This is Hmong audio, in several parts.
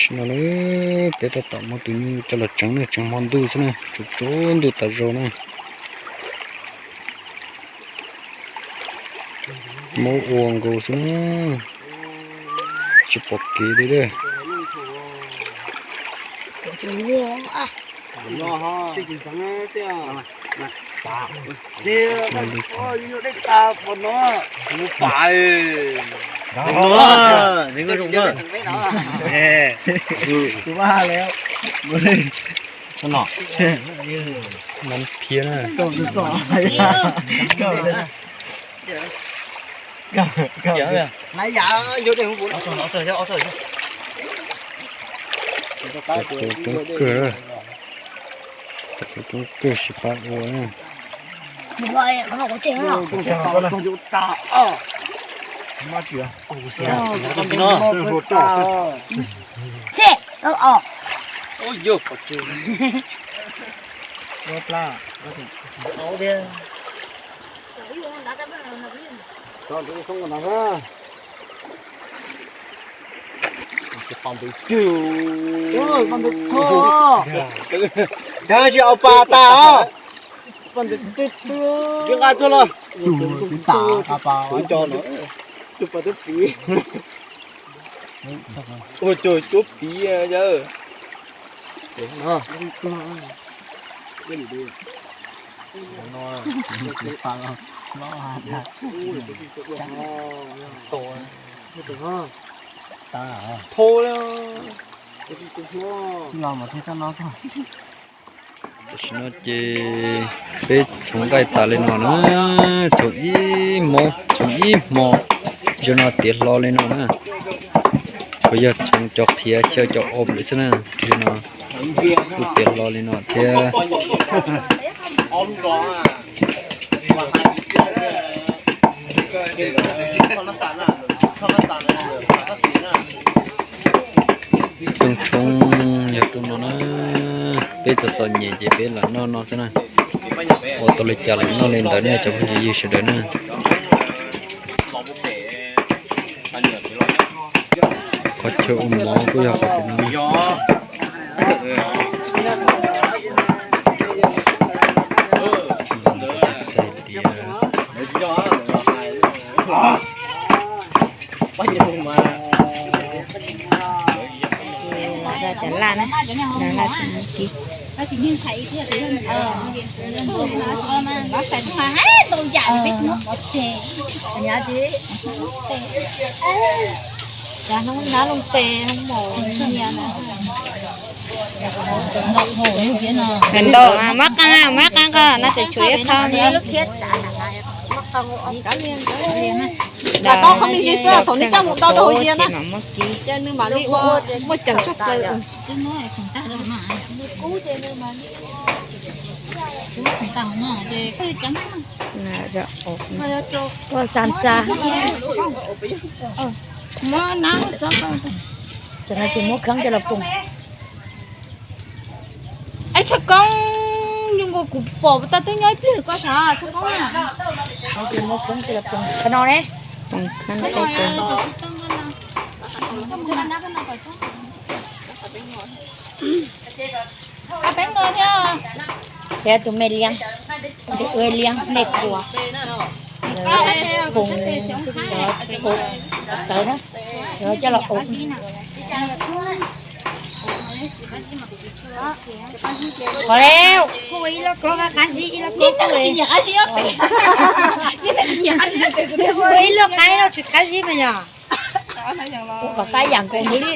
Tam sim no na, peb tab tom muab tus nyuj coj los tseev na, tseev hmo ntuj xwb na, tsaus ntuj tas zog na. Muab ua nkaus xwb na, tsis pom kev li. Nab phiab na. Tus coob kawg, tus coob kawg sib pab ua na. Tsis au pa tas os. Nqa tsuag los. Ua cuag cuab piv yawg. Thau. Tam sim no ces peb txhoov nqaij tas li no na, txhoov ib hmo, txhoov ib hmo, zaum no tiav hlo li no na. Kuj yog txhoov cov qhiav xyaw cov ob lawm xwb na, zaum no kuj tiav hlo li no thiab. Coob tshoob yog rooj no na, peb txom txom nyem ces peb lam noj no xwb na. Ua tau li cas los noj li ntawd ne cov phooj ywg sawv daws na. Qhov chaw ua mov kuj yog qhov no. Cov laj na, laj tsis muaj kib. Hnub nab loo tes mos nyias na. Ntau, muab qee, muab qee ko, no tseem tshuav ib qho. Los tau qhov me ntsis xwb, thaum neb coj mus tau rau hauv yias na, ces nws mam li ua muaj ceem tshaj plaws. Ua xa ntxa. Cov no ces muab kheeb coj los poom. Es Tshaj Koob, nyuj nkuas kuv pom tau twb nyob ib pliag koj sav Tshaj Koob. Muab kheeb coj los poom qhov no ne. Poom kheeb. Thiab tus me liab, tus me liab me kuas, poom, poom tawv na, coj los ua. Qhov leb, ua ib lub qaib los tsis qab zib mas yog. Ua kom qab yam nkaus nws li,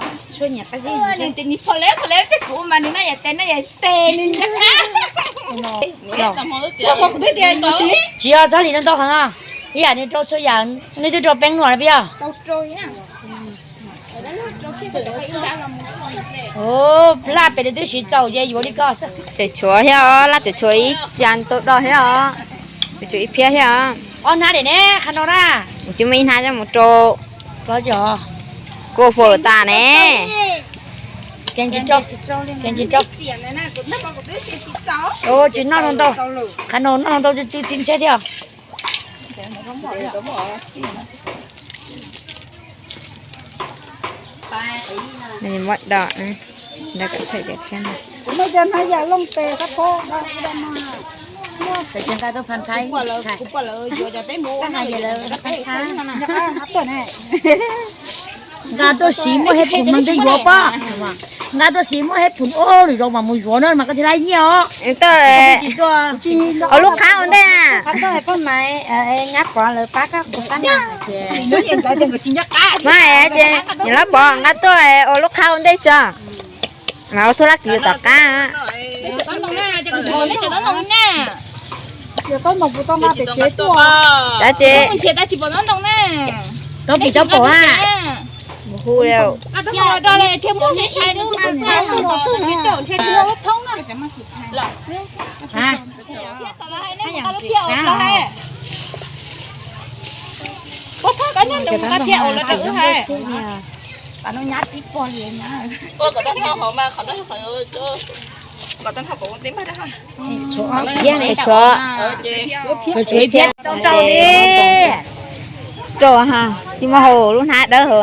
tsis tshua nyiam qab zib. Nws tias nws phom leb phom leb tej kuv mas nws noj yam tes noj yam tes nws nyiam qab. Tsis yog txhob hlis no ntau heev, ib yam nws rau txhua yam, nws twb rau peeb nuam na puas yog? Laj pem nws twb siv txaus ces yuav li ko xwb. Ces tshuav thiab os, laj tshuav ib yam tau do thiab os, tshuav ib phiab thiab os. Ob hnab diam ne, qhov no na. Tsis muaj ib hnab coj mus rau. Plab tsis os. Kuj fawm tas ne. Kev tsis rau, kev tsis rau. Tsis noj no ntau, qhov no noj no ntau tsw ti ntsheb thiab. Muab do na, da kom thaij cov thiab na. Kuv muaj cov hnab yam looj tes qab pob da kuv da no. Kuv pom lawv, kuv pom lawv yuav cov teb mus ua no lawm, nqa tuaj siv muaj hej phum mas ntshe yuav pob. Nqa tuaj siv muaj hej phum ua lwm zaus mas mus yuav no mas koj thiaj li nyiaj os. Ua lub qhab ua ntej na. Mas ces nws lab pov nqa tuaj ua lub qhab ua ntej tso. Mas ua txhua lab kis tom qab. Ces tau kis cov pom a. Mus hu li. Tshuav, tshuav, tshuav ib phiab li. Rau ha, tsis muaj hau lub hnab dawb hau.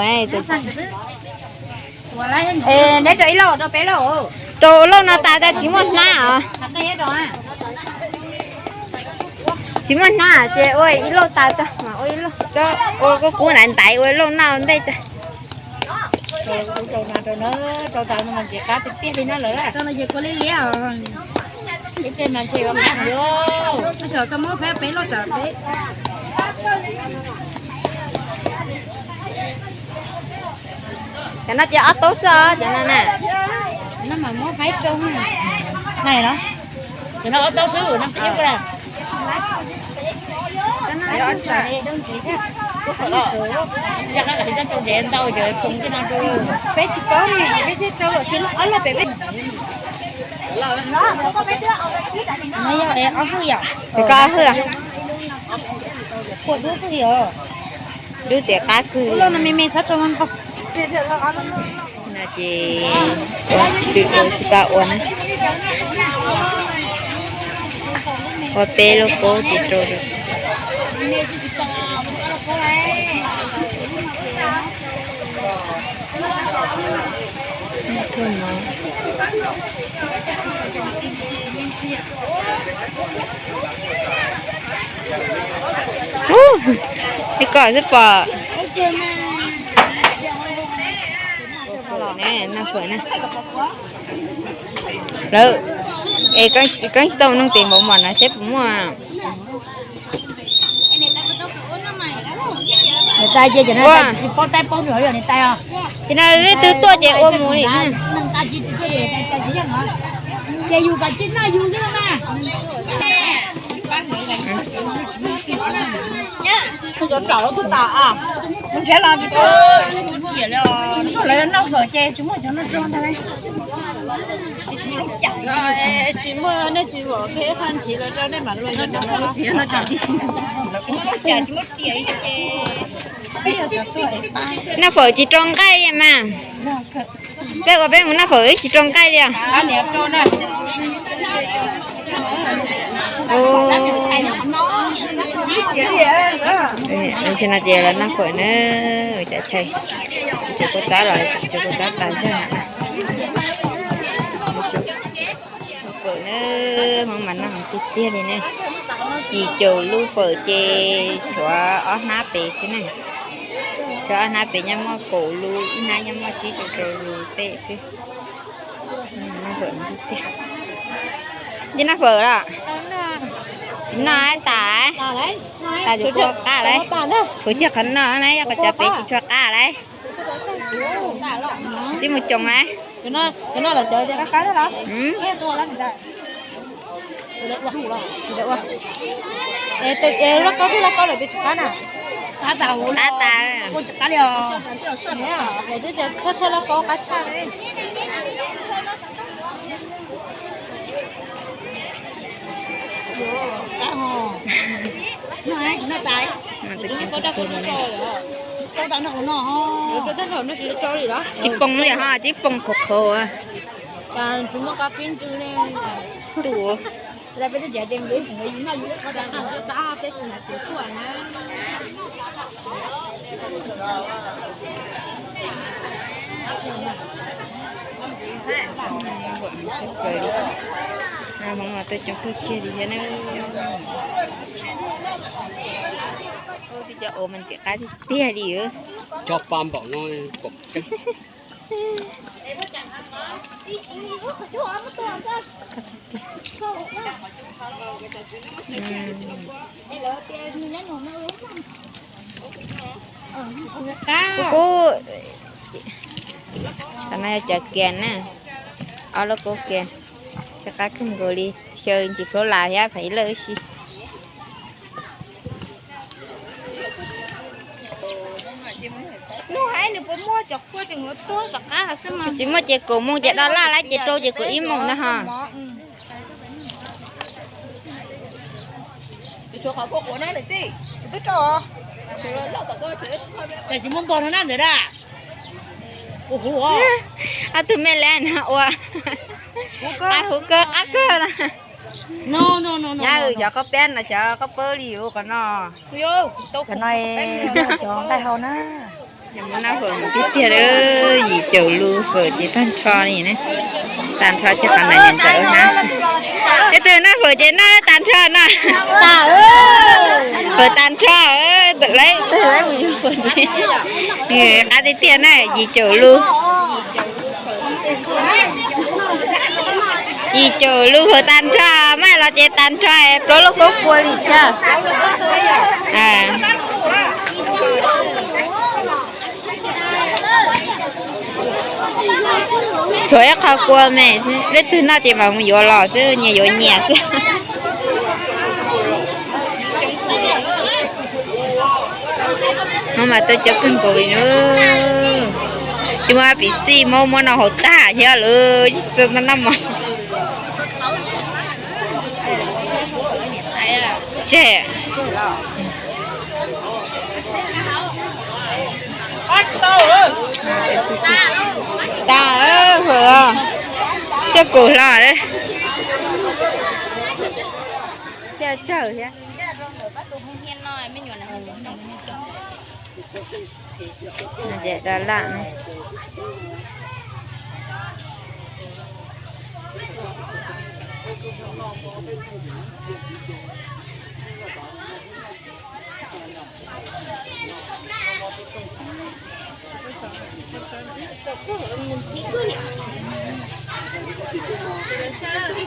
Neb rau ib lauj, rau peb lauj. Rau lauj no tas tsis muaj hnab os. Tsis muaj hnab ces ua ib lauj tas tso, ua ib lauj, ua kub kub ntaiv ntaiv ua lauj noj ntej tso. Cov no ces ob taub xwb os, cov no na. Cov no ob taub xwb, no xwb ib ko. Peb tsis paub ne, peb thiaj rau lawm sib ob lub pem peb. No yog ob hwj yom? Koj ob hwj. Ua dub kawg li os. Dub tias qab kawg li. Lub no me me txhob rau ntau. No ces ua tsis tau ua na. Ua peb lub kaub ces rau. Ib kom xwb pom. Noj fawm na. Lawv, es koj tsis tau nug tes npaum mom no seb puas muaj. Nws tais ces cov no tsis paub taib paub nws li nws tais os. Ces no leej twg tuaj ces ua mus li. Ces yus kom tsis noj yus xwb no mas. Cov tsam lub tub tas a, nrhiav los tsis tau. Tsuas lawv noj fawm ces tsis muaj cov noj tso ntag. Tsis muaj nej tsis vom peb qhaj ntshiv los rau nej mam luag. Noj fawm tsis rau nqaij mas. Peb ua peb mus noj fawm wb tsis rau nqaij li os. Tsis no ces los noj fawm na, cas chaw, tsis tsuav kua txob los tsis tsuav kua txob tas zog. Fawm na, hmoob mas noj heev tiag tiag li ne. Yim caum lub fawm ces tshuav ob hnab pem xwb ne. Tshuav ob hnab pem nyob muaj kaum lub, ib hnab nyob muaj tsib rau rau lub tej xwb. Noj fawm tiag tiag. Neb noj fawm los? Tsis noj tas, tas tsis tshua qab lauj. Kuv tsis qhov no na, yog qhov cov pem tsis tshua qab lauj. Tsis mus coos lauj. Lauj kaub twb lauj kaub lawm twb tsis qab na. Qab tas, qab tas. Twb tias thawj thawj lauj kaub qab tshaj li. Tsis poob li ho, tsis poob qhuav qhuav. Tus Hmoob mas tuaj coob kawg kiag li thiab na. Ub, twb cov ua mas ntxim qab tiag tiag li. Cov pa npaum no. Kuv, kuv, no yog cov kias na, ob lub kub kias, tsis qab kawg nkaus li, xyaw ntsis plaub las thiab phav ib lawj ib si. Tsis muaj ces kaum moos ces do laj lawm ces rau ces kaum ib moos ntag ho. Ces tsis muaj npog no na ntawd a. Ob tug me leej no ua qab huv kawg qab kawg na. Nyab, xyov koj pab no xyov koj pab li ua qhov no. Cov no cov nqaij hau na. Muab noj fawm tiag tiag, yim caum lus fawm ces tag nrho li ne. Tag nrho ces qhov ntawd nyiam ntawd na. Leej twg noj fawm ces noj tag nrho no. Fawm tag nrho, lawv mus yuav fawm ces qab tiag tiag na, yim caum lus. Yim caum lus fawm tag nrho, maj los ces tag nrho, plaub lub kub kua li thiab. Tshuav ib qho kua me, leej twg noj ces mam mus yuav los xwb, nyias yuav nyias xwb. Hmoob mas tuaj coob kawg nkaus li na. Tsis muaj piv xij, muab muab noj hauv tag thiab lawm, tsis tau noj mov. Tseg. Tag, fawm, siab kub hlo. Thiaj tsawg thiab. Ces do laj.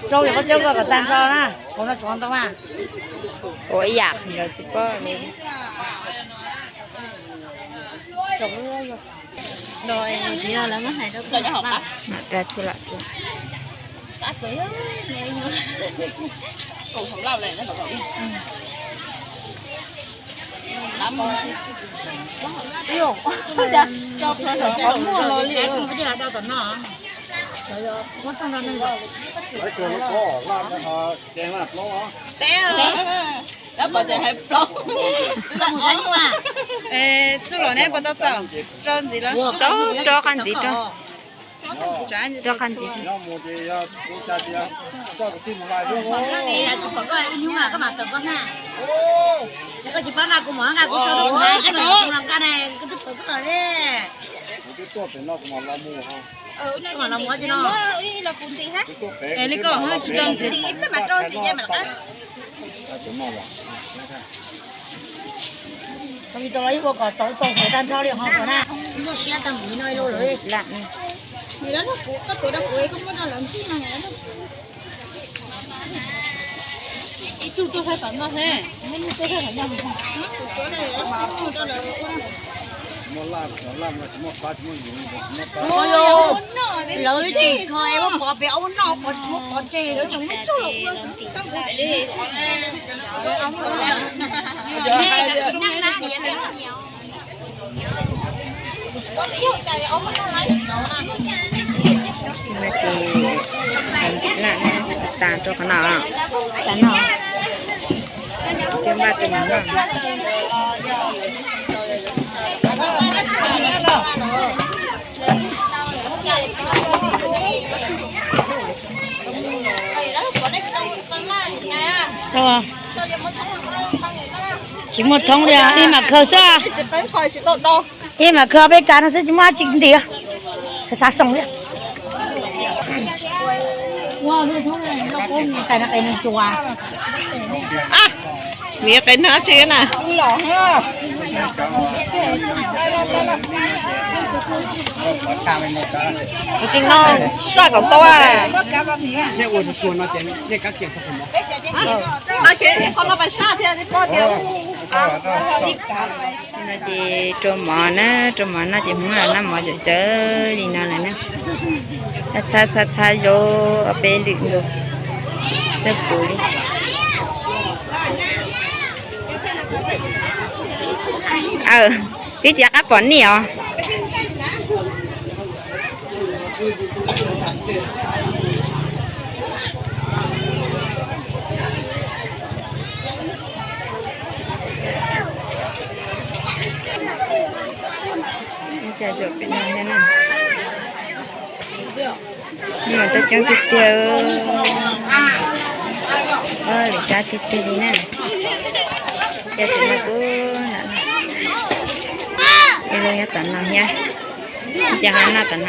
Rau yog koj coj koj kom tag nrho na, kuv no tsis ntau mas. Ua ib yam nrog xwb pob. Txuj lom neb puas tau txaus? Rau ntxiv los? Rau qab ntxiv, rau qab ntxiv. Koj tsis pab nqa kuv mov, nqa kuv tso rau kuv hais, koj los nqa ne, koj twb pom koj ne. Koj los mus tsis no. Es li koj ho tsis rau ntxiv. Tau los ib ua kom tau tau hauv tag nrho li ho kom na. Muaj siab tag mus no li lawm. Ib tug tuaj thaij tom no xwb. Lawv tsis kho es muab pov pem ua noj, pov tsis muab pov tseg. Ces tas rau qhov no, tas no, coj npaj tus mov noj. Tsis muaj thoob li, ib mam khaws xwb. Ib mam khaws peb kav no xwb, tsis muaj dab tsi ntim. Xav xoo thiab. Miv qe nag tsi na. Tsis no, saj kom tau. No ces rau mov na, rau mov noj ces Hmoob los noj mov cawv cawv li no lawm na. Txhab txhab txhab zaub ob peb lwm nkaus, txawj puv li. Aw, twb cia qab pom nij os. Cas zaum pem no thiab na. Mas tuaj coob tiag tiag, lwm sab tiag tiag li na. Cas tseem no kuv lam, ib lub nyob tom no thiab, ib co ho noj tom no thiab.